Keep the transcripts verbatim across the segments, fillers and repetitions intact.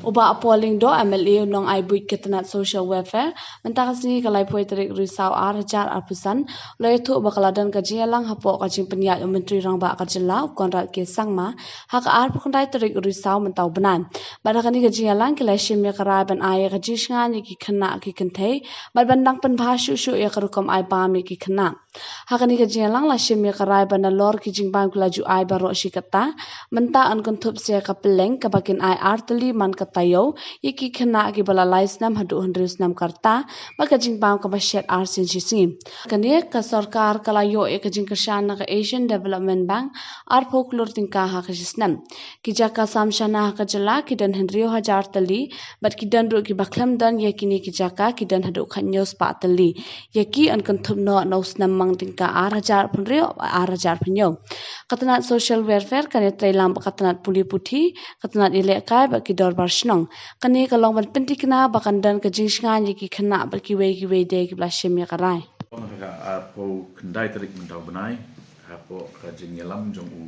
U Bah Paul Lyngdoh, M L A u Nongai Buit ka tnat Social Welfare, mynta ka sngi ka laiphew tarik Risaw ar hajar arphew san, u la ïathuh ba ka la don ka jingïalang hapoh ka jingpynïaid u Myntri Rangbah ka jylla u Conrad K Sangma ha ka arphew khyndai tarik Risaw mynta u bnai. Bad ha kane ka jingïalang ki la shim ïa ka rai ban ai ïa ka jingsngain ïa ki khynnah ki kynthei bad ban dang pynbha shuh shuh ïa ka rukom ai bam ïa ki khynnah. Ha kane ka jingïalang la shim ïa ka rai ba nalor ki jingbam ki la ju ai baroh shi katta, mynta yn kynthup sa ïa ka pylleng kaba kin ai ar tylli man ka taïew ïa ki khynnah kiba la lai snem haduh hynriew snem ka rta, bad ka jingbam kaba shet ar sien shi sngi. Kane ka sorkar ka la ïoh ïa ka jingkyrshan na ka Asian Development Bank arphew klur tyngka ha ka shi snem. Ki jaka sam shana ha ka jylla ki don hynriew hajar tylli, bad ki don ruh kiba khlem don ïa kine ki jaka ki don haduh khathynñiew spah tylli. Ïa ki yn kynthup noh na u snem mang tyngka ar hajar phew hynriew, ar hajar phew hynñiew. Ka tnat Social Welfare kan ïatreilang bad ka tnat pule puthi, ka tnat ïalehkai bad ki dorbar shnong. Kane ka long ban pynthikna ba kan don ka jingsngain ïa ki khynnah bad kiwei kiwei de kiba la shim ïa ka rai. Ong ha ka arphew khyndai tarik mynta u bnai, hapoh ka jingïalam jong u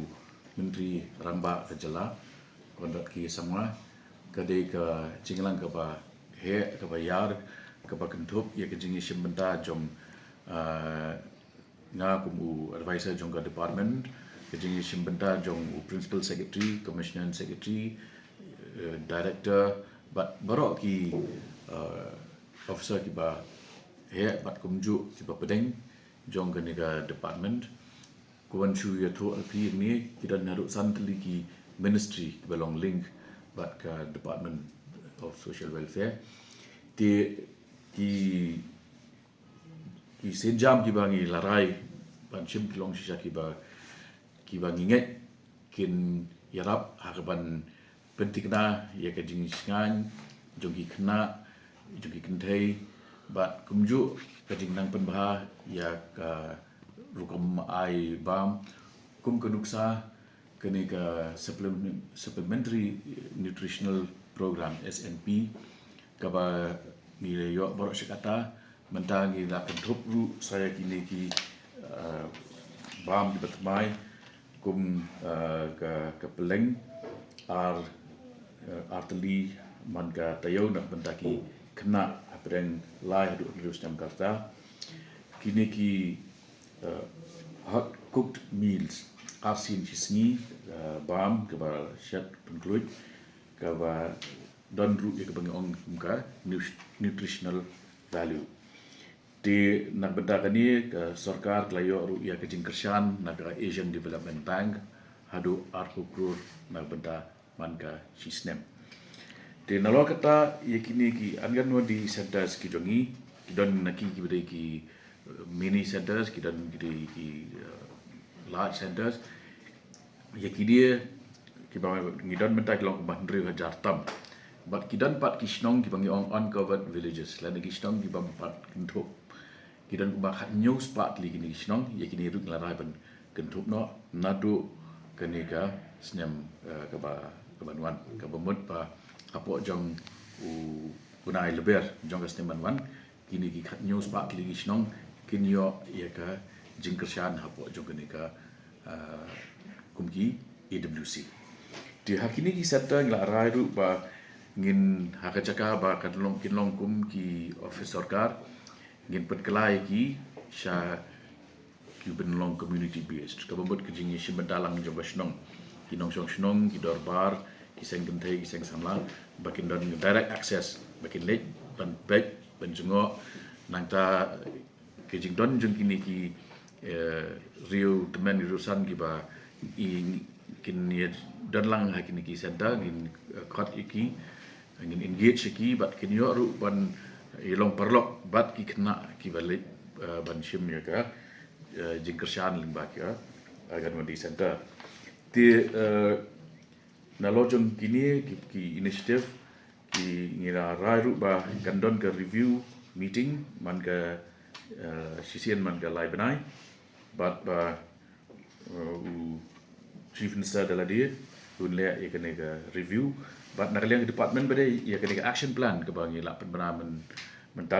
Myntri Rangbah ka jylla, Conrad K Sangma, ka dei ka jingïalang kaba heh, kaba ïar, kaba kynthup ïa ka jingïashim bynta jong, ah, nga kum u advisor jong ka department, ka jingïashim bynta jong u Principal Secretary, Commissioner Secretary, eh, Director, bad baroh ki, eh, officer kiba heh bad kumjuh kiba pdeng jong kane ka department. Kumba nga shu ïathuh ha phi mynne, ki don haduh san tylli ki ministry kiba long link bad ka Department of Social Welfare. Te ki, ki sienjam kiba ngi la rai ban shim ki long shisha kiba, kiba ngi ngeit kin ïarap ha kaban pynthikna ïa ka jingsngain jong ki khynnah, jong ki kynthei, bad kumjuh ka jingnang pynbha ïa ka rukom ai bam, kum ka nuksa kane ka Supplement-, Supplementary Nutritional Program, S N P, kaba ngi la ïoh baroh shi katta. Mynta ngi la kynthup ruh sa ïa kine ki, eh, bam kiba thymmai, kum, eh, ka, ka pylleng, ar, eh, ar tylli man ka taïew na ka bynta ki khynnah hapdeng lai haduh hynriew snem ka rta. Kine ki, eh, hot cooked meals, ar sien shi sngi, eh, bam kaba shet pynkluid, kaba don ruh ïa kaba ngi ong kum ka nut-, nutritional value. Te na ka bynta kane ka sorkar ka la ïoh ruh ïa ka jingkyrshan na ka Asian Development Bank haduh arphew klur na ka bynta man ka shi snem. Te nalor kata ïa kine ki Anganwadi centers ki jong ngi, ki don na ki, kiba dei ki, eh, mini centers, ki don ki dei ki, eh, large centers. Ïa kine kiba ngi don mynta ki long kumba hynriew hajar tam. Bad ki don pat ki shnong kiba ngi ong uncovered villages, lane ki shnong kiba ym pat kynthup. Ki don kumba khathynñiew spah tylli kine ki shnong, ïa kine ruh ngi la rai ban kynthup noh naduh kane ka snem, eh, kaba, kaba wan, kaba mut ba hapoh jong u bnai Lber jong ka snem ban wan, kine ki khathynñiew spah tylli ki shnong kin ïoh ïa ka jingkyrshan hapoh jong kane ka, ah, kum ki A W C. Te ha kine ki center ngi la rai ruh ba ngin ha ka jaka ba kan long, kin long kum ki office sorkar, ngin pynkylla ïa ki sha ki ban long community based. Kaba mut ka jingïashim bynta lang jong ka shnong, ki nongshong shnong, ki dorbar, ki seng kynthei, ki seng samla, ba kin don direct access, ba kin leit ban peit, ban jngoh. Nangta ka jingdon jong kine ki, eh, riew tymmen, riew san kiba i, kin ïa don lang ha kine ki center, ngin, eh, khot ïa ki, ngin engage ïa ki, bad kin ïoh ruh ban ïalong paralok bad ki khynnah kiba leit, eh, ban shim ïa ka, eh, jingkyrshan lyngba ki, eh, Anganwadi center. Te, eh, nalor jong kine ki, ki initiative, ki ngi la rai ruh ba kan don ka review meeting man ka, eh, shisien man ka lai bnai, bad ba, eh, u Chief Minister da lade un leh ïa kane ka review, bad na ka liang ka department ba dei ïa kane ka action plan kaba ngi la pynbna myn-, mynta,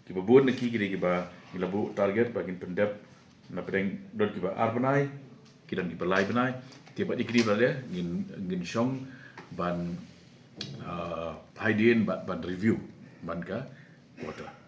kiba bun na ki, ki dei kiba ngi la buh target ba ngin pyndep na pdeng, don kiba ar bnai, ki don kiba lai bnai. Te bad ïa kine ba dei ngin, ngin shong ban, ah, Haidien bad ban review man ka quarter.